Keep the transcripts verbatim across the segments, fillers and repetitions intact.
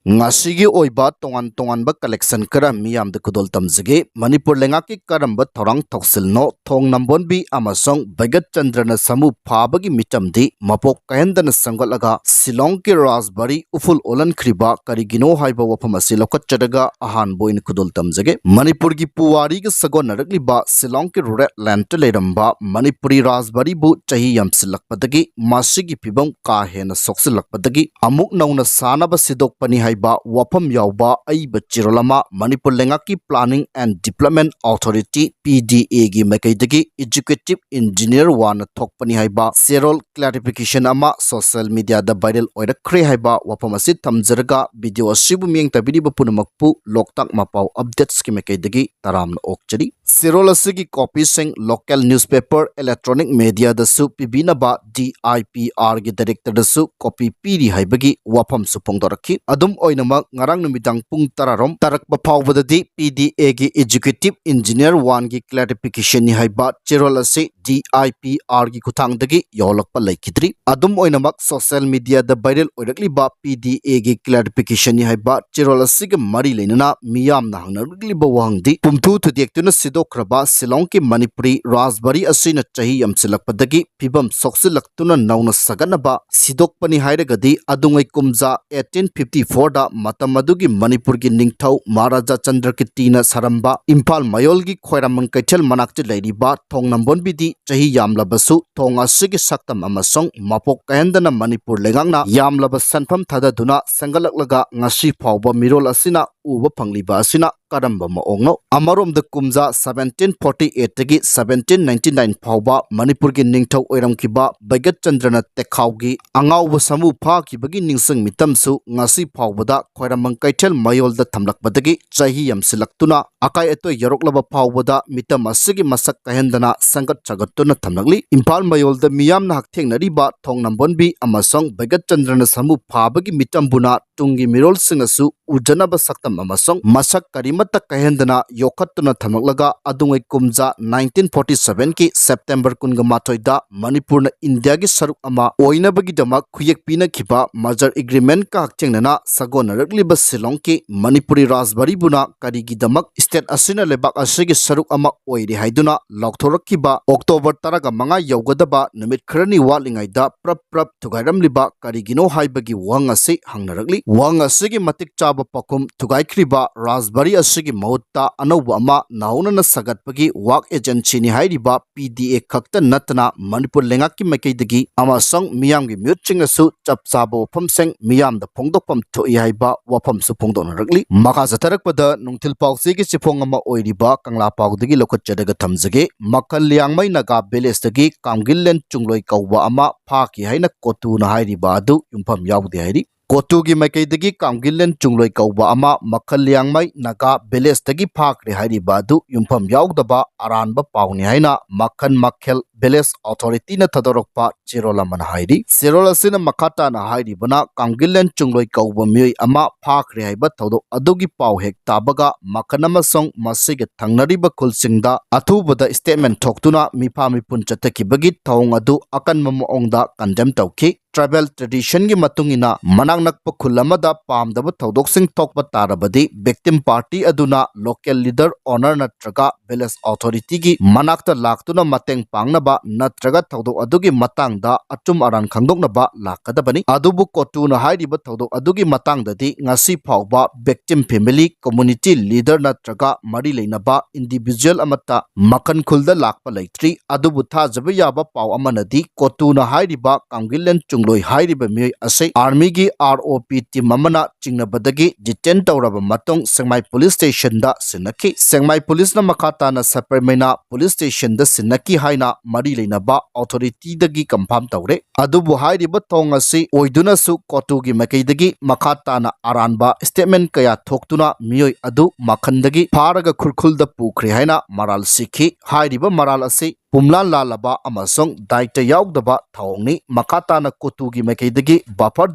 ꯉꯁꯤꯒꯤ ꯑꯣꯏꯕ ꯇꯣꯉꯥꯟ ꯇꯣꯉꯥꯟꯕ collection ꯈꯔ ꯃꯤꯌꯥꯝꯗ ꯈꯨꯗꯣꯜ ꯇꯝꯖꯒꯦ꯫ ꯃꯅꯤꯄꯨꯔ ꯂꯩꯉꯥꯛꯀꯤ ꯀꯔꯝꯕ ꯊꯧꯔꯥꯡ ꯊꯧꯁꯤꯜꯅꯣ ꯊꯣꯡ ꯅꯝꯕꯣꯟꯕꯤ ꯑꯃꯁꯨꯡ ꯕꯩꯒꯠ ꯆꯟꯗ꯭ꯔꯅ ꯁꯥꯃꯨ ꯐꯥꯕꯒꯤ ꯃꯤꯆꯝꯗꯤ ꯃꯄꯣꯛ ꯀꯥꯏꯍꯟꯗꯅ ꯁꯦꯝꯒꯠꯂꯒ ꯁꯤꯂꯣꯡꯒꯤ ꯔꯥꯖꯕꯥꯔꯤ ꯎꯐꯨꯜ ꯑꯣꯜꯍꯟꯈ꯭ꯔꯤꯕ ꯀꯔꯤꯒꯤꯅꯣ ꯍꯥꯏꯕ ꯋꯥꯐꯝ ꯑꯁꯤ ꯂꯧꯈꯠꯆꯔꯒ ꯑꯍꯥꯟꯕ ꯑꯣꯏꯅ ꯈꯨꯗꯣꯜ ꯇꯝꯖꯒꯦ꯫ ꯃꯅꯤꯄꯨꯔꯒꯤ ꯄꯨꯋꯥꯔꯤꯒ ꯁꯥꯒꯣꯟꯅꯔꯛꯂꯤꯕ ꯁꯤꯂꯣꯡꯒꯤ ꯔꯨꯔꯦꯜ ꯂꯦꯟꯗ ꯂꯩꯔꯝꯕ ꯃꯅꯤꯄꯨꯔꯤ ꯔꯥꯖꯕꯥꯔꯤꯕꯨ ꯆꯍꯤ ꯌꯥꯝꯁꯤꯜꯂꯛꯄꯗꯒꯤ ꯃꯁꯤꯒꯤ ꯐꯤꯕꯝ ꯀꯥ ꯍꯦꯟꯅ ꯁꯣꯛꯆꯤꯜꯂꯛꯄꯗꯒꯤ ꯑꯃꯨꯛ ꯅꯧꯅ ꯁꯥꯅꯕ ꯁꯤꯗꯣꯛꯄꯅꯤ ꯍꯥꯏꯕ ꯋꯥꯐꯝ ꯌꯥꯎꯕ ꯑꯏꯕ ꯆꯦꯔꯣꯜ ꯑꯃ ꯃꯅꯤꯄꯨꯔ ꯂꯩꯉꯥꯛꯀꯤ Planning and Development Authority, P D A ꯒꯤ ꯃꯥꯏꯀꯩꯗꯒꯤ Executive Engineer ꯋꯥꯟꯅ ꯊꯣꯛꯄꯅꯤ ꯍꯥꯏꯕ ꯆꯦꯔꯣꯜ clarification ꯑꯃ social media ꯗ viral ꯑꯣꯏꯔꯛꯈ꯭ꯔꯦ ꯍꯥꯏꯕ ꯋꯥꯐꯝ ꯑꯁꯤ ꯊꯝꯖꯔꯒ video ꯑꯁꯤꯕꯨ ꯃꯤꯠꯌꯦꯡ ꯇꯥꯕꯤꯔꯤꯕ ꯄꯨꯝꯅꯃꯛꯄꯨ ꯂꯣꯛꯇꯥꯛ ꯃꯄꯥꯎ updates ꯀꯤ ꯃꯥꯏꯀꯩꯗꯒꯤ ꯇꯔꯥꯝꯅ ꯑꯣꯛꯆꯔꯤ꯫ ꯆꯦꯔꯣꯜ ꯑꯁꯤꯒꯤ copy ꯁꯤꯡ local newspaper, electronic media ꯗꯁꯨ ꯄꯤꯕꯤꯅꯕ D I P R ꯒꯤ director ꯗꯁꯨ copy ꯄꯤꯔꯤ ꯍꯥꯏꯕꯒꯤ ꯋꯥꯐꯝꯁꯨ ꯐꯣꯡꯗꯣꯔꯛꯈꯤ꯫ ꯑꯗꯨꯝ ꯑꯣꯏꯅꯃꯛ, ꯉꯔꯥꯡ ꯅꯨꯃꯤꯗꯥꯡ ꯄꯨꯡ ꯇꯔꯥ ꯔꯣꯝ ꯇꯥꯔꯛꯄ ꯐꯥꯎꯕꯗꯗꯤ P D A ꯒꯤ Executive Engineer ꯋꯥꯟ ꯒꯤ clarification ꯅꯤ ꯍꯥꯏꯕ ꯆꯦꯔꯣꯜ ꯑꯁꯤ D I P R ꯒꯤ ꯈꯨꯠꯊꯥꯡꯗꯒꯤ ꯌꯧꯍꯜꯂꯛꯄ ꯂꯩꯈꯤꯗ꯭ꯔꯤ꯫ ꯑꯗꯨꯝ ꯑꯣꯏꯅꯃꯛ, social media the viral ꯑꯣꯏꯔꯛꯂꯤꯕ P D A ꯒꯤ clarification ꯅꯤ ꯍꯥꯏꯕ ꯆꯦꯔꯣꯜ ꯑꯁꯤꯒ ꯃꯔꯤ ꯂꯩꯅꯅ ꯃꯤꯌꯥꯝꯅ ꯍꯪꯅꯔꯛꯂꯤꯕ ꯋꯥꯍꯪꯗꯤ, ꯄꯨꯝꯊꯨ ꯊꯨꯗꯦꯛꯇꯨꯅ ꯁꯤꯗꯣꯛꯈ꯭ꯔꯕ ꯁꯤꯂꯣꯡꯒꯤ ꯃꯅꯤꯄꯨꯔꯤ ꯔꯥꯖꯕꯥꯔꯤ ꯑꯁꯤꯅ ꯆꯍꯤ ꯌꯥꯝꯁꯤꯜꯂꯛꯄꯗꯒꯤ ꯐꯤꯕꯝ ꯁꯣꯛꯆꯤꯜꯂꯛꯇꯨꯅ ꯅꯧꯅ ꯁꯥꯒꯠꯅꯕ ꯁꯤꯗꯣꯛꯄꯅꯤ ꯍꯥꯏꯔꯒꯗꯤ, ꯑꯗꯨꯉꯩ ꯀꯨꯝꯖꯥ eighteen fifty four ꯗ ꯃꯇꯝ ꯑꯗꯨꯒꯤ ꯃꯅꯤꯄꯨꯔꯒꯤ ꯅꯤꯡꯊꯧ ꯃꯍꯥꯔꯥꯖꯥ ꯆꯟꯗ꯭ꯔꯀꯤꯔꯇꯤꯅ ꯁꯥꯔꯝꯕ ꯏꯝꯐꯥꯜ ꯃꯌꯣꯜꯒꯤ ꯈ꯭ꯋꯥꯏꯔꯝꯕꯟ ꯀꯩꯊꯦꯜ ꯃꯅꯥꯛꯇ ꯂꯩꯔꯤꯕ ꯊꯣꯡ ꯅꯝꯕꯣꯟꯕꯤꯗꯤ ꯆꯍꯤ ꯌꯥꯝꯂꯕꯁꯨ ꯊꯣꯡ ꯑꯁꯤꯒꯤ ꯁꯛꯇꯝ ꯑꯃꯁꯨꯡ ꯃꯄꯣꯛ ꯀꯥꯏꯍꯟꯗꯅ ꯃꯅꯤꯄꯨꯔ ꯂꯩꯉꯥꯛꯅ ꯌꯥꯝꯂꯕ ꯁꯦꯟꯐꯝ ꯊꯥꯗꯗꯨꯅ ꯁꯦꯝꯒꯠꯂꯛꯂꯒ ꯉꯁꯤ ꯐꯥꯎꯕ ꯃꯤꯔꯣꯜ ꯑꯁꯤꯅ ꯎꯕ ꯐꯪꯂꯤꯕ ꯑꯁꯤꯅ ꯀꯔꯝꯕ ꯃꯑꯣꯡꯅꯣ? ꯑꯃꯔꯣꯝꯗ, ꯀꯨꯝꯖꯥ seventeen forty eight ꯇꯒꯤ seventeen ninety nine ꯐꯥꯎꯕ ꯃꯅꯤꯄꯨꯔꯒꯤ ꯅꯤꯡꯊꯧ ꯑꯣꯏꯔꯝꯈꯤꯕ ꯕꯩꯒꯠ ꯆꯟꯗ꯭ꯔꯅ ꯇꯦꯈꯥꯎꯒꯤ ꯑꯉꯥꯎꯕ ꯁꯥꯃꯨ ꯐꯥꯈꯤꯕꯒꯤ ꯅꯤꯡꯁꯤꯡ ꯃꯤꯇꯝꯁꯨ ꯉꯁꯤ ꯐꯥꯎꯕꯗ ꯈ꯭ꯋꯥꯏꯔꯝꯕꯟ ꯀꯩꯊꯦꯜ ꯃꯌꯣꯜꯗ ꯊꯝꯂꯛꯄꯗꯒꯤ ꯆꯍꯤ ꯌꯥꯝꯁꯤꯜꯂꯛꯇꯨꯅ ꯑꯀꯥꯏ ꯑꯇꯣꯏ ꯌꯧꯔꯛꯂꯕ ꯐꯥꯎꯕꯗ ꯃꯤꯇꯝ ꯑꯁꯤꯒꯤ ꯃꯁꯛ ꯀꯥꯏꯍꯟꯗꯅ ꯁꯦꯝꯒꯠ ꯁꯥꯒꯠꯇꯨꯅ ꯊꯝꯂꯛꯂꯤ꯫ ꯏꯝꯐꯥꯜ ꯃꯌꯣꯜꯗ ꯃꯤꯌꯥꯝꯅ ꯍꯛꯊꯦꯡꯅꯔꯤꯕ ꯊꯣꯡ ꯅꯝꯕꯣꯟꯕꯤ ꯑꯃꯁꯨꯡ ꯕꯩꯒꯠ ꯆꯟꯗ꯭ꯔꯅ ꯁꯥꯃꯨ ꯐꯥꯕꯒꯤ ꯃꯤꯇꯝꯕꯨꯅ ꯇꯨꯡꯒꯤ ꯃꯤꯔꯣꯜꯁꯤꯡꯅꯁꯨ ꯎꯖꯅꯕ ꯁꯛꯇꯝ ꯑꯃꯁꯨꯡ ꯃꯁꯛ ꯀꯔꯤꯃꯠꯇ ꯀꯥꯏꯍꯟꯗꯅ ꯌꯣꯛꯈꯠꯇꯨꯅ ꯊꯝꯂꯛꯂꯒ ꯑꯗꯨꯉꯩ ꯀꯨꯝꯖꯥ nineteen forty seven ꯒꯤ September ꯀꯨꯟꯒ ꯃꯥꯊꯣꯏꯗ ꯃꯅꯤꯄꯨꯔꯅ ꯏꯟꯗꯤꯌꯥꯒꯤ ꯁꯔꯨꯛ ꯑꯃ ꯑꯣꯏꯅꯕꯒꯤꯗꯃꯛ ꯈꯨꯌꯦꯛ ꯄꯤꯅꯈꯤꯕ merger agreement ꯀ ꯍꯛꯊꯦꯡꯅꯅ ꯁꯥꯒꯣꯟꯅꯔꯛꯂꯤꯕ ꯁꯤꯂꯣꯡꯒꯤ ꯃꯅꯤꯄꯨꯔꯤ ꯔꯥꯖꯕꯥꯔꯤꯕꯨꯅ ꯀꯔꯤꯒꯤꯗꯃꯛ state ꯑꯁꯤꯅ ꯂꯩꯕꯥꯛ ꯑꯁꯤꯒꯤ ꯁꯔꯨꯛ ꯑꯃ ꯑꯣꯏꯔꯦ ꯍꯥꯏꯗꯨꯅ ꯂꯥꯎꯊꯣꯔꯛꯈꯤꯕ October ꯇꯔꯥꯒ ꯃꯉꯥ ꯌꯧꯒꯗꯕ ꯅꯨꯃꯤꯠ ꯈꯔꯅꯤ ꯋꯥꯠꯂꯤꯉꯩꯗ ꯄ꯭ꯔꯞ ꯄ꯭ꯔꯞ ꯊꯨꯒꯥꯏꯔꯝꯂꯤꯕ ꯀꯔꯤꯒꯤꯅꯣ ꯍꯥꯏꯕꯒꯤ ꯋꯥꯍꯪ ꯑꯁꯤ ꯍꯪꯅꯔꯛꯂꯤ꯫ ꯋꯥꯍꯪ ꯑꯁꯤꯒꯤ ꯃꯇꯤꯛ ꯆꯥꯕ ꯄꯥꯎꯈꯨꯝ ꯊꯨꯒꯥꯏꯈ꯭ꯔꯤꯕ ꯔꯥꯖꯕꯥꯔꯤ ꯑꯁꯤꯒꯤ ꯃꯍꯨꯠꯇ ꯑꯅꯧꯕ ꯑꯃ ꯅꯧꯍꯧꯅꯅ ꯁꯥꯒꯠꯄꯒꯤ ꯋꯥꯛ agency ꯅꯤ ꯍꯥꯏꯔꯤꯕ P D A ꯈꯛꯇ ꯅꯠꯇꯅ ꯃꯅꯤꯄꯨꯔ ꯂꯩꯉꯥꯛꯀꯤ ꯃꯥꯏꯀꯩꯗꯒꯤ ꯑꯃꯁꯨꯡ ꯃꯤꯌꯥꯝꯒꯤ ꯃꯤꯍꯨꯠꯁꯤꯡꯅꯁꯨ ꯆꯞ ꯆꯥꯕ ꯋꯥꯐꯝꯁꯤꯡ ꯃꯤꯌꯥꯝꯗ ꯐꯣꯡꯗꯣꯛꯐꯝ ꯊꯣꯛꯏ ꯍꯥꯏꯕ ꯋꯥꯐꯝꯁꯨ ꯐꯣꯡꯗꯣꯛꯅꯔꯛꯂꯤ꯫ ꯃꯈꯥ ꯆꯠꯊꯔꯛꯄꯗ ꯅꯨꯡꯊꯤꯜ ꯄꯥꯎꯆꯦꯒꯤ ꯆꯦꯐꯣꯡ ꯑꯃ ꯑꯣꯏꯔꯤꯕ ꯀꯪꯂꯥ ꯄꯥꯎꯗꯒꯤ ꯂꯧꯈꯠꯆꯔꯒ ꯊꯝꯖꯒꯦ꯫ ꯃꯈꯜ ꯂꯤꯌꯥꯡꯃꯩ ꯅꯥꯒꯥ village ꯇꯒꯤ ꯀꯥꯝꯒꯤꯜꯂꯦꯟ ꯆꯨꯡꯂꯣꯏ ꯀꯧꯕ ꯑꯃ ꯐꯥꯈꯤ ꯍꯥꯏꯅ ꯀꯣꯇꯨꯅ ꯍꯥꯏꯔꯤꯕ ꯑꯗꯨ ꯌꯨꯝꯐꯝ ꯌꯥꯎꯗꯦ ꯍꯥꯏꯔꯤ꯫ ꯀꯣꯇꯨꯒꯤ ꯃꯥꯏꯀꯩꯗꯒꯤ ꯀꯥꯝꯒꯤꯜꯂꯦꯟ ꯆꯨꯡꯂꯣꯏ ꯀꯧꯕ ꯑꯃ ꯃꯈꯜ ꯂꯤꯌꯥꯡꯃꯩ ꯅꯥꯒꯥ village ꯇꯒꯤ ꯐꯥꯈ꯭ꯔꯦ ꯍꯥꯏꯔꯤꯕ ꯑꯗꯨ ꯌꯨꯝꯐꯝ ꯌꯥꯎꯗꯕ ꯑꯔꯥꯟꯕ ꯄꯥꯎꯅꯤ ꯍꯥꯏꯅ ꯃꯈꯜ ꯃꯈꯦꯜ village authority ꯅ ꯊꯥꯗꯣꯔꯛꯄ ꯆꯦꯔꯣꯜ ꯑꯃꯅ ꯍꯥꯏꯔꯤ꯫ ꯆꯦꯔꯣꯜ ꯑꯁꯤꯅ ꯃꯈꯥ ꯇꯥꯅ ꯍꯥꯏꯔꯤꯕꯅ ꯀꯥꯝꯒꯤꯜꯂꯦꯟ ꯆꯨꯡꯂꯣꯏ ꯀꯧꯕ ꯃꯤꯑꯣꯏ ꯑꯃ ꯐꯥꯈ꯭ꯔꯦ ꯍꯥꯏꯕ ꯊꯧꯗꯣꯛ ꯑꯗꯨꯒꯤ ꯄꯥꯎ ꯍꯦꯛ ꯇꯥꯕꯒ ꯃꯈꯜ ꯑꯃꯁꯨꯡ ꯃꯁꯤꯒꯤ ꯊꯪꯅꯔꯤꯕ ꯈꯨꯜꯁꯤꯡꯗ ꯑꯊꯨꯕꯗ statement ꯊꯣꯛꯇꯨꯅ ꯃꯤꯐꯥ ꯃꯤꯄꯨꯟ ꯆꯠꯊꯈꯤꯕꯒꯤ ꯊꯧꯑꯣꯡ ꯑꯗꯨ ꯑꯀꯟꯕ ꯃꯑꯣꯡꯗ condemn ꯇꯧꯈꯤ꯫ Tribal tradition ꯒꯤ ꯃꯇꯨꯡ ꯏꯟꯅ ꯃꯅꯥꯛ ꯅꯛꯄ ꯈꯨꯜ ꯑꯃꯗ ꯄꯥꯝꯗꯕ ꯊꯧꯗꯣꯛꯁꯤꯡ ꯊꯣꯛꯄ ꯇꯥꯔꯕꯗꯤ victim party ꯑꯗꯨꯅ local leader, owner ꯅꯠꯇ꯭ꯔꯒ village authority ꯒꯤ ꯃꯅꯥꯛꯇ ꯂꯥꯛꯇꯨꯅ ꯃꯇꯦꯡ ꯄꯥꯡꯅꯕ ꯅꯠꯇ꯭ꯔꯒ ꯊꯧꯗꯣꯛ ꯑꯗꯨꯒꯤ ꯃꯇꯥꯡꯗ ꯑꯆꯨꯝ ꯑꯔꯥꯟ ꯈꯪꯗꯣꯛꯅꯕ ꯂꯥꯛꯀꯗꯕꯅꯤ꯫ ꯑꯗꯨꯕꯨ ꯀꯣꯇꯨꯅ ꯍꯥꯏꯔꯤꯕ ꯊꯧꯗꯣꯛ ꯑꯗꯨꯒꯤ ꯃꯇꯥꯡꯗꯗꯤ ꯉꯁꯤ ꯐꯥꯎꯕ victim family, community leader ꯅꯠꯇ꯭ꯔꯒ ꯃꯔꯤ ꯂꯩꯅꯕ individual ꯑꯃꯠꯇ ꯃꯈꯜ ꯈꯨꯜꯗ ꯂꯥꯛꯄ ꯂꯩꯇ꯭ꯔꯤ꯫ ꯑꯗꯨꯕꯨ ꯊꯥꯖꯕ ꯌꯥꯕ ꯄꯥꯎ ꯑꯃꯅꯗꯤ ꯀꯣꯇꯨꯅ ꯍꯥꯏꯔꯤꯕ ꯀꯥꯝꯒꯤꯜꯂꯦꯟ ꯆꯨꯡꯂꯣꯏ ꯍꯥꯏꯔꯤꯕ ꯃꯤꯑꯣꯏ ꯑꯁꯤ army ꯒꯤ R O P team ꯑꯃꯅ ꯆꯤꯡꯅꯕꯗꯒꯤ detain ꯇꯧꯔꯕ ꯃꯇꯨꯡ ꯁꯦꯛꯃꯥꯏ police station ꯗ ꯁꯤꯟꯅꯈꯤ꯫ ꯁꯦꯛꯃꯥꯏ police ꯅ ꯃꯈꯥ ꯇꯥꯅ ꯁꯄꯔꯃꯩꯅꯥ police station ꯗ ꯁꯤꯟꯅꯈꯤ ꯍꯥꯏꯅ ꯃꯔꯤ ꯂꯩꯅꯕ authority ꯗꯒꯤ confirm ꯇꯧꯔꯦ꯫ ꯑꯗꯨꯕꯨ ꯍꯥꯏꯔꯤꯕ ꯊꯧꯑꯣꯡ ꯑꯁꯤ ꯑꯣꯏꯗꯨꯅꯁꯨ ꯀꯣꯇꯨꯒꯤ ꯃꯥꯏꯀꯩꯗꯒꯤ ꯃꯈꯥ ꯇꯥꯅ ꯑꯔꯥꯟꯕ statement ꯀꯌꯥ ꯊꯣꯛꯇꯨꯅ ꯃꯤꯑꯣꯏ ꯑꯗꯨ ꯃꯈꯜꯗꯒꯤ ꯐꯥꯔꯒ ꯈꯨꯔꯈꯨꯜꯗ ꯄꯨꯈ꯭ꯔꯦ ꯍꯥꯏꯅ ꯃꯔꯥꯜ ꯁꯤꯈꯤ꯫ ꯍꯥꯏꯔꯤꯕ ꯃꯔꯥꯜ ꯑꯁꯤ ꯄꯨꯝꯂꯥ ꯂꯥꯜꯂꯕ ꯑꯃꯁꯨꯡ ꯗꯥꯏꯇ ꯌꯥꯎꯗꯕ ꯊꯧꯑꯣꯡꯅꯤ꯫ ꯃꯈꯥ ꯇꯥꯅ ꯀꯣꯇꯨꯒꯤ ꯃꯥꯏꯀꯩꯗꯒꯤ buffer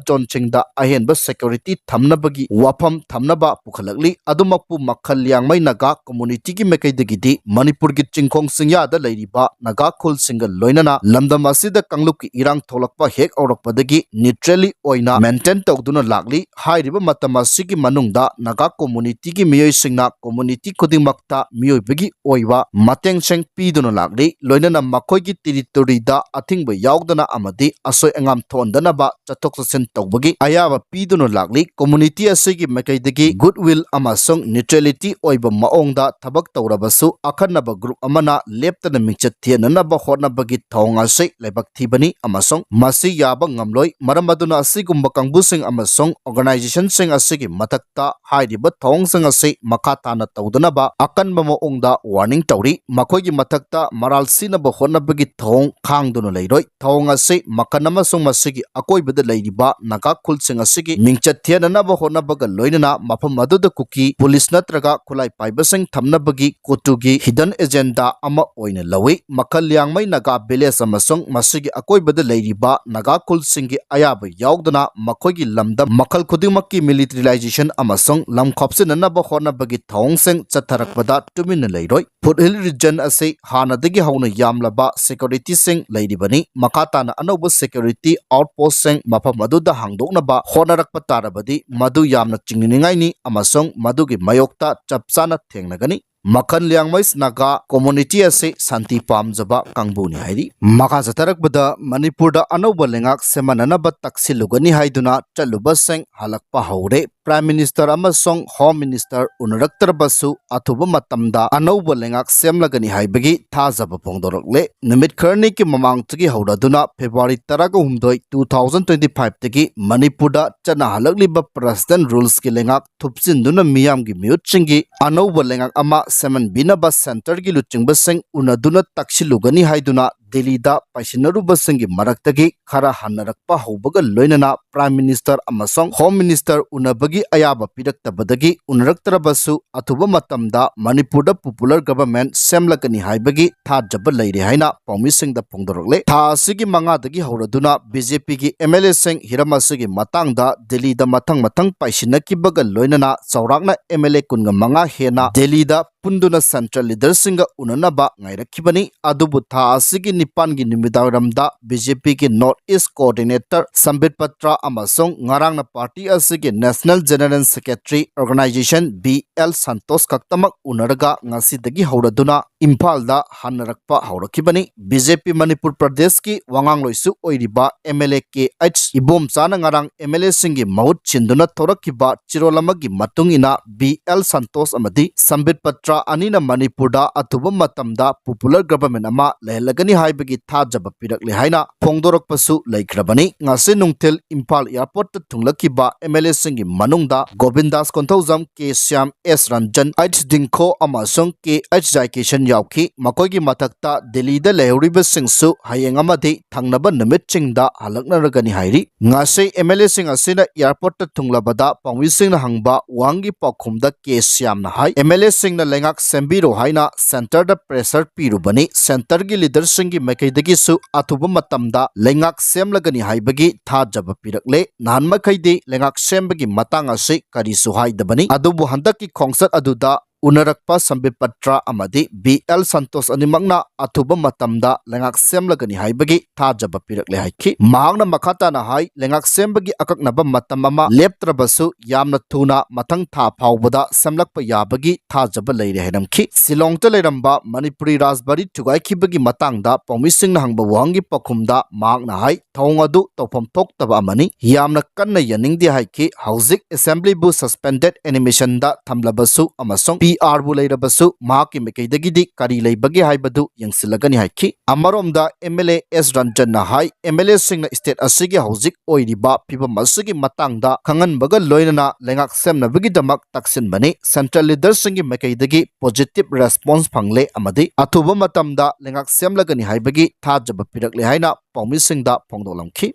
zoneꯁꯤꯡꯗ ꯑꯍꯦꯟꯕ security ꯊꯝꯅꯕꯒꯤ ꯋꯥꯐꯝ ꯊꯝꯅꯕ ꯄꯨꯈꯠꯂꯛꯂꯤ꯫ ꯑꯗꯨꯃꯛꯄꯨ ꯃꯈꯜ ꯂꯤꯌꯥꯡꯃꯩ ꯅꯥꯒꯥ communityꯒꯤ ꯃꯥꯏꯀꯩꯗꯒꯤꯗꯤ ꯃꯅꯤꯄꯨꯔꯒꯤ ꯆꯤꯡꯈꯣꯡ ꯆꯤꯡꯌꯥꯗ ꯂꯩꯔꯤꯕ ꯅꯥꯒꯥ ꯈꯨꯜꯁꯤꯡꯒ ꯂꯣꯏꯅꯅ ꯂꯝꯗꯝ ꯑꯁꯤꯗ ꯀꯥꯡꯂꯨꯞꯀꯤ ꯏꯔꯥꯡ ꯊꯣꯛꯂꯛꯄ ꯍꯦꯛ ꯍꯧꯔꯛꯄꯗꯒꯤ neutrally ꯑꯣꯏꯅ maintain ꯇꯧꯗꯨꯅ ꯂꯥꯛꯂꯤ꯫ ꯍꯥꯏꯔꯤꯕ ꯃꯇꯝ ꯑꯁꯤꯒꯤ ꯃꯅꯨꯡꯗ ꯅꯥꯒꯥ communityꯒꯤ ꯃꯤꯑꯣꯏꯁꯤꯡꯅ community ꯈꯨꯗꯤꯡꯃꯛꯇ ꯃꯤꯑꯣꯏꯕꯒꯤ ꯑꯣꯏꯕ ꯃꯇꯦꯡꯁꯤꯡ ꯄꯤꯗꯨꯅ ꯂꯥꯛꯂꯤ꯫ ꯂꯣꯏꯅꯅ ꯃꯈꯣꯏꯒꯤ territoryꯗ ꯑꯊꯤꯡꯕ ꯌꯥꯎꯗꯅ ꯑꯃꯗꯤ ꯑꯁꯣꯏ ꯑꯉꯥꯝ ꯊꯣꯛꯍꯟꯗꯅꯕ ꯆꯠꯊꯣꯛ ꯆꯠꯁꯤꯟ ꯇꯧꯕꯒꯤ ꯑꯌꯥꯕ ꯄꯤꯗꯨꯅ ꯂꯥꯛꯂꯤ꯫ Community ꯑꯁꯤꯒꯤ ꯃꯥꯏꯀꯩꯗꯒꯤ goodwill ꯑꯃꯁꯨꯡ neutrality ꯑꯣꯏꯕ ꯃꯑꯣꯡꯗ ꯊꯕꯛ ꯇꯧꯔꯕꯁꯨ, ꯑꯈꯟꯅꯕ group ꯑꯃꯅ ꯂꯦꯞꯇꯅ ꯃꯤꯡꯆꯠ ꯊꯤꯍꯟꯅꯅꯕ ꯍꯣꯠꯅꯕꯒꯤ ꯊꯧꯑꯣꯡ ꯑꯁꯤ ꯂꯥꯏꯕꯛ ꯊꯤꯕꯅꯤ ꯑꯃꯁꯨꯡ ꯃꯁꯤ ꯌꯥꯕ ꯉꯝꯂꯣꯏ꯫ ꯃꯔꯝ ꯑꯗꯨꯅ ꯑꯁꯤꯒꯨꯝꯕ ꯀꯥꯡꯕꯨꯁꯤꯡ ꯑꯃꯁꯨꯡ organizationꯁꯤꯡ ꯑꯁꯤꯒꯤ ꯃꯊꯛꯇ ꯍꯥꯏꯔꯤꯕ ꯊꯧꯑꯣꯡꯁꯤꯡ ꯑꯁꯤ ꯃꯈꯥ ꯇꯥꯅ ꯇꯧꯗꯅꯕ ꯑꯀꯟꯕ ꯃꯑꯣꯡꯗ warning ꯇꯧꯔꯤ꯫ ꯃꯈꯣꯏꯒꯤ ꯃꯊꯛꯇ ꯃꯔꯥꯜ ꯁꯤꯅꯕ ꯍꯣꯠꯅꯕꯒꯤ ꯊꯧꯑꯣꯡ ꯈꯥꯡꯗꯨꯅ ꯂꯩꯔꯣꯏ꯫ ꯊꯧꯑꯣꯡ ꯑꯁꯤ ꯃꯈꯜ ꯑꯃꯁꯨꯡ ꯃꯁꯤꯒꯤ ꯑꯀꯣꯏꯕꯗ ꯂꯩꯔꯤꯕ ꯅꯥꯒꯥ ꯈꯨꯜꯁꯤꯡ ꯑꯁꯤꯒꯤ ꯃꯤꯡꯆꯠ ꯊꯤꯍꯟꯅꯕ ꯍꯣꯠꯅꯕꯒ ꯂꯣꯏꯅꯅ ꯃꯐꯝ ꯑꯗꯨꯗ ꯀꯨꯀꯤ police ꯅꯠꯇ꯭ꯔꯒ ꯈꯨꯠꯂꯥꯏ ꯄꯥꯏꯕꯁꯤꯡ ꯊꯝꯅꯕꯒꯤ ꯀꯣꯇꯨꯒꯤ hidden agenda ꯑꯃ ꯑꯣꯏꯅ ꯂꯧꯏ꯫ ꯃꯈꯜ ꯂꯤꯌꯥꯡꯃꯩ ꯅꯥꯒꯥ village ꯑꯃꯁꯨꯡ ꯃꯁꯤꯒꯤ ꯑꯀꯣꯏꯕꯗ ꯂꯩꯔꯤꯕ ꯅꯥꯒꯥ ꯈꯨꯜꯁꯤꯡꯒꯤ ꯑꯌꯥꯕ ꯌꯥꯎꯗꯅ ꯃꯈꯣꯏꯒꯤ ꯂꯝꯗꯝ ꯃꯈꯜ ꯈꯨꯗꯤꯡꯃꯛꯀꯤ militarization ꯑꯃꯁꯨꯡ ꯂꯝ ꯈꯣꯞꯆꯤꯟꯅꯅꯕ ꯍꯣꯠꯅꯕꯒꯤ ꯊꯧꯑꯣꯡꯁꯤꯡ ꯆꯠꯊꯔꯛꯄꯗ ꯇꯨꯃꯤꯟꯅ ꯂꯩꯔꯣꯏ꯫ Foothill region ꯑꯁꯤ ꯍꯥꯟꯅꯗꯒꯤ ꯍꯧꯅ ꯌꯥꯝꯂꯕ securityꯁꯤꯡ ꯂꯩꯔꯤꯕꯅꯤ꯫ ꯃꯈꯥ ꯇꯥꯅ ꯑꯅꯧꯕ security outpostꯁꯤꯡ ꯃꯐꯝ ꯑꯗꯨꯗ ꯍꯥꯡꯗꯣꯛꯅꯕ ꯍꯣꯠꯅꯔꯛꯄ ꯇꯥꯔꯕꯗꯤ ꯃꯗꯨ ꯌꯥꯝꯅ ꯆꯤꯡꯅꯅꯤꯡꯉꯥꯏꯅꯤ ꯑꯃꯁꯨꯡ ꯃꯗꯨꯒꯤ ꯃꯥꯌꯣꯛꯇ ꯆꯞ ꯆꯥꯅ ꯊꯦꯡꯅꯒꯅꯤ꯫ ꯃꯈꯜ ꯂꯤꯌꯥꯡꯃꯩ ꯅꯥꯒꯥ community ꯑꯁꯤ ꯁꯥꯟꯇꯤ ꯄꯥꯝꯖꯕ ꯀꯥꯡꯕꯨꯅꯤ ꯍꯥꯏꯔꯤ꯫ ꯃꯈꯥ ꯆꯠꯊꯔꯛꯄꯗ ꯃꯅꯤꯄꯨꯔꯗ ꯑꯅꯧꯕ ꯂꯩꯉꯥꯛ ꯁꯦꯝꯃꯅꯅꯕ ꯇꯛꯁꯤꯜꯂꯨꯒꯅꯤ ꯍꯥꯏꯗꯨꯅ ꯆꯠꯂꯨꯕꯁꯤꯡ ꯍꯜꯂꯛꯄ ꯍꯧꯔꯦ꯫ Prime Minister ꯑꯃꯁꯨꯡ Home Minister ꯎꯅꯔꯛꯇ꯭ꯔꯕꯁꯨ ꯑꯊꯨꯕ ꯃꯇꯝꯗ ꯑꯅꯧꯕ ꯂꯩꯉꯥꯛ ꯁꯦꯝꯂꯒꯅꯤ ꯍꯥꯏꯕꯒꯤ ꯊꯥꯖꯕ ꯐꯣꯡꯗꯣꯔꯛꯂꯦ꯫ ꯅꯨꯃꯤꯠ ꯈꯔꯅꯤꯒꯤ ꯃꯃꯥꯡꯗꯒꯤ ꯍꯧꯔꯗꯨꯅ February ꯇꯔꯥꯍꯨꯝꯗꯣꯏ, two thousand twenty fiveꯇꯒꯤ ꯃꯅꯤꯄꯨꯔꯗ ꯆꯠꯅꯍꯜꯂꯛꯂꯤꯕ President Rulesꯀꯤ ꯂꯩꯉꯥꯛ ꯊꯨꯞꯆꯤꯟꯗꯨꯅ ꯃꯤꯌꯥꯝꯒꯤ ꯃꯤꯍꯨꯠꯁꯤꯡꯒꯤ ꯑꯅꯧꯕ ꯂꯩꯉꯥꯛ ꯑꯃ ꯁꯦꯝꯍꯟꯕꯤꯅꯕ centreꯒꯤ ꯂꯨꯆꯤꯡꯕꯁꯤꯡ ꯎꯅꯗꯨꯅ ꯇꯛꯁꯤꯜꯂꯨꯒꯅꯤ ꯍꯥꯏꯗꯨꯅ ꯗꯤꯜꯂꯤꯗ ꯄꯥꯏꯁꯤꯟꯅꯔꯨꯕꯁꯤꯡꯒꯤ ꯃꯔꯛꯇꯒꯤ ꯈꯔ ꯍꯟꯅꯔꯛꯄ ꯍꯧꯕꯒ ꯂꯣꯏꯅꯅ Prime Minister ꯑꯃꯁꯨꯡ Home Minister ꯎꯅꯕꯒꯤ ꯑꯌꯥꯕ ꯄꯤꯔꯛꯇꯕꯗꯒꯤ ꯎꯅꯔꯛꯇ꯭ꯔꯕꯁꯨ ꯑꯊꯨꯕ ꯃꯇꯝꯗ ꯃꯅꯤꯄꯨꯔꯗ popular government ꯁꯦꯝꯂꯒꯅꯤ ꯍꯥꯏꯕꯒꯤ ꯊꯥꯖꯕ ꯂꯩꯔꯦ ꯍꯥꯏꯅ ꯄꯥꯎꯃꯤꯁꯤꯡꯗ ꯐꯣꯡꯗꯣꯔꯛꯂꯦ꯫ ꯊꯥ ꯑꯁꯤꯒꯤ ꯃꯉꯥꯗꯒꯤ ꯍꯧꯔꯗꯨꯅ BJPꯒꯤ MLAꯁꯤꯡ ꯍꯤꯔꯝ ꯑꯁꯤꯒꯤ ꯃꯇꯥꯡꯗ ꯗꯤꯜꯂꯤꯗ ꯃꯊꯪ ꯃꯊꯪ ꯄꯥꯏꯁꯤꯟꯅꯈꯤꯕꯒ ꯂꯣꯏꯅꯅ ꯆꯥꯎꯔꯥꯛꯅ MLA ꯀꯨꯟꯒ ꯃꯉꯥ ꯍꯦꯟꯅ ꯗꯤꯜꯂꯤꯗ ꯄꯨꯟꯗꯨꯅ central leaderꯁꯤꯡꯒ ꯎꯅꯅꯕ ꯉꯥꯏꯔꯛꯈꯤꯕꯅꯤ꯫ ꯑꯗꯨꯕꯨ ꯊꯥ ꯑꯁꯤꯒꯤ ꯅꯤꯄꯥꯟꯒꯤ ꯅꯨꯃꯤꯗꯥꯡꯋꯥꯏꯔꯝꯗ BJPꯒꯤ North East Coordinator ꯁꯝꯕꯤꯠ ꯄꯇ꯭ꯔ ꯑꯃꯁꯨꯡ ꯉꯔꯥꯡꯅ party ꯑꯁꯤꯒꯤ National General Secretary Organisation B L Santosh ꯈꯛꯇꯃꯛ ꯎꯅꯔꯒ ꯉꯁꯤꯗꯒꯤ ꯍꯧꯔꯗꯨꯅ ꯏꯝꯐꯥꯜꯗ ꯍꯟꯅꯔꯛꯄ ꯍꯧꯔꯛꯈꯤꯕꯅꯤ꯫ BJP ꯃꯅꯤꯄꯨꯔ ꯄ꯭ꯔꯗꯦꯁꯀꯤ ꯋꯥꯉꯥꯡꯂꯣꯏꯁꯨ ꯑꯣꯏꯔꯤꯕ MLA K H ꯏꯕꯣꯝꯆꯥꯅ ꯉꯔꯥꯡ MLAꯁꯤꯡꯒꯤ ꯃꯍꯨꯠ ꯁꯤꯟꯗꯨꯅ ꯊꯣꯔꯛꯈꯤꯕ ꯆꯤꯔꯣꯜ ꯑꯃꯒꯤ ꯃꯇꯨꯡ ꯏꯟꯅ B L ꯁꯟꯇꯣꯁ ꯑꯃꯗꯤ ꯁꯝꯕꯤꯠ ꯄꯇ꯭ꯔ ꯑꯅꯤꯅ ꯃꯅꯤꯄꯨꯔꯗ ꯑꯊꯨꯕ ꯃꯇꯝꯗ popular government ꯑꯃ ꯂꯩꯍꯜꯂꯒꯅꯤ ꯍꯥꯏꯕꯒꯤ ꯊꯥꯖꯕ ꯄꯤꯔꯛꯂꯦ ꯍꯥꯏꯅ ꯐꯣꯡꯗꯣꯔꯛꯄꯁꯨ ꯂꯩꯈ꯭ꯔꯕꯅꯤ꯫ ꯉꯁꯤ ꯅꯨꯡꯊꯤꯜ ꯏꯝꯐꯥꯜ airportꯇ ꯊꯨꯡꯂꯛꯈꯤꯕ MLAꯁꯤꯡꯒꯤ ꯃꯅꯨꯡꯗ ꯒꯣꯕꯤꯟꯗꯥꯁ Konthoujam, K Shyam, S Ranjan, H ꯗꯤꯡꯈꯣ ꯑꯃꯁꯨꯡ K H ꯖꯥꯏꯀꯤꯁꯟ ꯌꯥꯎꯈꯤ꯫ ꯃꯈꯣꯏꯒꯤ ꯃꯊꯛꯇ ꯗꯤꯜꯂꯤꯗ ꯂꯩꯍꯧꯔꯤꯕꯁꯤꯡꯁꯨ ꯍꯌꯦꯡ ꯑꯃꯗꯤ ꯊꯪꯅꯕ ꯅꯨꯃꯤꯠꯁꯤꯡꯗ ꯍꯜꯂꯛꯅꯔꯒꯅꯤ ꯍꯥꯏꯔꯤ꯫ ꯉꯁꯤ MLAꯁꯤꯡ ꯑꯁꯤꯅ airportꯇ ꯊꯨꯡꯂꯕꯗ ꯄꯥꯎꯃꯤꯁꯤꯡꯅ ꯍꯪꯕ ꯋꯥꯍꯪꯒꯤ ꯄꯥꯎꯈꯨꯝꯗ K ꯁ꯭ꯌꯥꯝꯅ ꯍꯥꯏ, MLAꯁꯤꯡꯅ ꯂꯩꯉꯥꯛ ꯁꯦꯝꯕꯤꯔꯣ ꯍꯥꯏꯅ centreꯗ pressure ꯄꯤꯔꯨꯕꯅꯤ꯫ Centreꯒꯤ leaderꯁꯤꯡꯒꯤ ꯃꯥꯏꯀꯩꯗꯒꯤꯁꯨ ꯑꯊꯨꯕ ꯃꯇꯝꯗ ꯂꯩꯉꯥꯛ ꯁꯦꯝꯂꯒꯅꯤ ꯍꯥꯏꯕꯒꯤ ꯊꯥꯖꯕ ꯄꯤꯔꯛꯂꯦ꯫ ꯅꯍꯥꯟ ꯃꯈꯩꯗꯤ ꯂꯩꯉꯥꯛ ꯁꯦꯝꯕꯒꯤ ꯃꯇꯥꯡ ꯑꯁꯤ ꯀꯔꯤꯁꯨ ꯍꯥꯏꯗꯕꯅꯤ꯫ ꯑꯗꯨꯕꯨ ꯍꯟꯗꯛꯀꯤ ꯈꯣꯡꯆꯠ ꯑꯗꯨꯗ ꯎꯅꯔꯛꯄ ꯁꯝꯕꯤꯠ ꯄꯇ꯭ꯔ ꯑꯃꯗꯤ B L ꯁꯟꯇꯣꯁ ꯑꯅꯤꯃꯛꯅ ꯑꯊꯨꯕ ꯃꯇꯝꯗ ꯂꯩꯉꯥꯛ ꯁꯦꯝꯂꯒꯅꯤ ꯍꯥꯏꯕꯒꯤ ꯊꯥꯖꯕ ꯄꯤꯔꯛꯂꯦ ꯍꯥꯏꯈꯤ꯫ ꯃꯍꯥꯛꯅ ꯃꯈꯥ ꯇꯥꯅ ꯍꯥꯏ, ꯂꯩꯉꯥꯛ ꯁꯦꯝꯕꯒꯤ ꯑꯀꯛꯅꯕ ꯃꯇꯝ ꯑꯃ ꯂꯦꯞꯇ꯭ꯔꯕꯁꯨ ꯌꯥꯝꯅ ꯊꯨꯅ ꯃꯊꯪ ꯊꯥ ꯐꯥꯎꯕꯗ ꯁꯦꯝꯂꯛꯄ ꯌꯥꯕꯒꯤ ꯊꯥꯖꯕ ꯂꯩꯔꯦ ꯍꯥꯏꯔꯝꯈꯤ꯫ ꯁꯤꯂꯣꯡꯗ ꯂꯩꯔꯝꯕ ꯃꯅꯤꯄꯨꯔꯤ ꯔꯥꯖꯕꯥꯔꯤ ꯊꯨꯒꯥꯏꯈꯤꯕꯒꯤ ꯃꯇꯥꯡꯗ ꯄꯥꯎꯃꯤꯁꯤꯡꯅ ꯍꯪꯕ ꯋꯥꯍꯪꯒꯤ ꯄꯥꯎꯈꯨꯝꯗ ꯃꯍꯥꯛꯅ ꯍꯥꯏ, ꯊꯧꯑꯣꯡ ꯑꯗꯨ ꯇꯧꯐꯝ ꯊꯣꯛꯇꯕ ꯑꯃꯅꯤ꯫ ꯌꯥꯝꯅ ꯀꯟꯅ ꯌꯥꯅꯤꯡꯗꯦ ꯍꯥꯏꯈꯤ꯫ ꯍꯧꯖꯤꯛ assemblyꯕꯨ suspended animationꯗ ꯊꯝꯂꯕꯁꯨ ꯑꯃꯁꯨꯡ P ꯏ ꯑꯥꯔꯕꯨ ꯂꯩꯔꯕꯁꯨ ꯃꯍꯥꯛꯀꯤ ꯃꯥꯏꯀꯩꯗꯒꯤꯗꯤ ꯀꯔꯤ ꯂꯩꯕꯒꯦ ꯍꯥꯏꯕꯗꯨ ꯌꯦꯡꯁꯤꯜꯂꯒꯅꯤ ꯍꯥꯏꯈꯤ꯫ ꯑꯃꯔꯣꯝꯗ ꯑꯦꯝ ꯑꯦꯜ ꯑꯦ ꯑꯦꯁ ꯔꯟꯖꯟꯅ ꯍꯥꯏ, ꯑꯦꯝ ꯑꯦꯜ ꯑꯦꯁꯤꯡꯅ ꯁ꯭ꯇꯦꯠ ꯑꯁꯤꯒꯤ ꯍꯧꯖꯤꯛ ꯑꯣꯏꯔꯤꯕ ꯐꯤꯕꯝ ꯑꯁꯤꯒꯤ ꯃꯇꯥꯡꯗ ꯈꯪꯍꯟꯕꯒ ꯂꯣꯏꯅꯅ ꯂꯩꯉꯥꯛ ꯁꯦꯝꯅꯕꯒꯤꯗꯃꯛ ꯇꯛꯁꯤꯟꯕꯅꯤ꯫ ꯁꯦꯟꯇ꯭ꯔꯦꯜ ꯂꯤꯗꯔꯁꯤꯡꯒꯤ ꯃꯥꯏꯀꯩꯗꯒꯤ ꯄꯣꯖꯤꯇꯤꯚ ꯔꯦꯁꯄꯣꯟꯁ ꯐꯪꯂꯦ ꯑꯃꯗꯤ ꯑꯊꯨꯕ ꯃꯇꯝꯗ ꯂꯩꯉꯥꯛ ꯁꯦꯝꯂꯒꯅꯤ ꯍꯥꯏꯕꯒꯤ ꯊꯥꯖꯕ ꯄꯤꯔꯛꯂꯦ ꯍꯥꯏꯅ ꯄꯥꯎꯃꯤꯁꯤꯡꯗ ꯐꯣꯡꯗꯣꯛꯂꯝꯈꯤ꯫